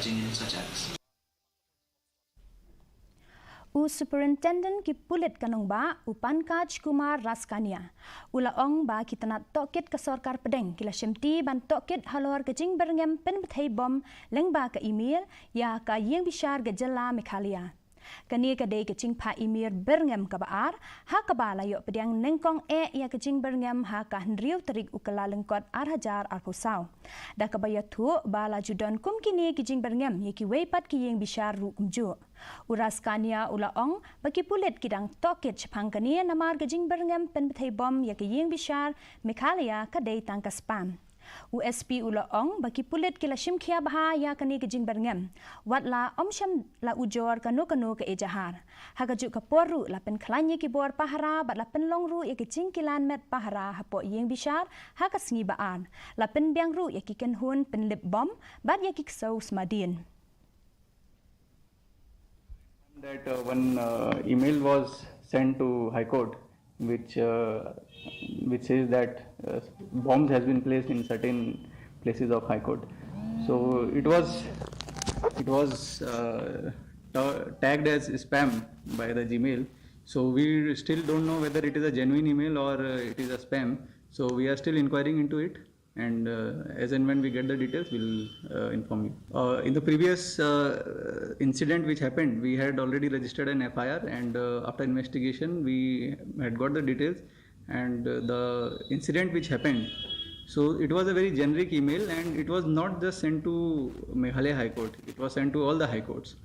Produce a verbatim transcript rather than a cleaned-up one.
engaging in such acts. U Superintendent ki pulit ka nongbah, u Pankaj Kumar Raskania, u la ong ba ki tnat tohkit ka sorkar pdeng ki la shimti ban tohkit halor ka jingbyrngem pynbthei bom lyngba ka email ïa ka ïing bishar ka jylla Meghalaya. Kane ka dei ka jingphah email byrngem kaba ar, ha kaba la ïoh pdiang nyngkong eh ïa ka jingbyrngem ha ka hynriew tarik u Kyllalyngkot ar hajar arphew saw. Da kaba ïathuh ba la ju don kum kine ki jingbyrngem ïa kiwei pat ki ïing bishar ruh kumjuh. U Raskania u la ong ba ki pulit ki dang tohkit shaphang kane namar ka jingbyrngem pynbthei bom ïa ka ïing bishar Meghalaya ka dei tang ka spam. U S P u la ong ba ki pulit ki la shimkhia bha ïa kane ka jingbyrngem, wat la ym shym la ujor kano kano ka ejahar. Ha kajuh ka por ruh la pynkhlaiñ ïa ki bor pahara bad la pynlong ruh ïa ki jingkilan met pahara hapoh ïing bishar ha ka sngi ba ar. La pynbiang ruh ïa ki kynhun pynlip bom bad ïa ki ksew smadien. That uh, one uh, email was sent to High Court, which uh, which says that uh, bombs has been placed in certain places of High Court. So it was it was uh, ta- tagged as spam by the Gmail. So we still don't know whether it is a genuine email or uh, it is a spam. So we are still inquiring into it. And uh, as and when we get the details, we'll uh, inform you. Uh, in the previous uh, incident which happened, we had already registered an F I R, and uh, after investigation, we had got the details. And uh, the incident which happened, so it was a very generic email, and it was not just sent to Meghalaya High Court, it was sent to all the high courts.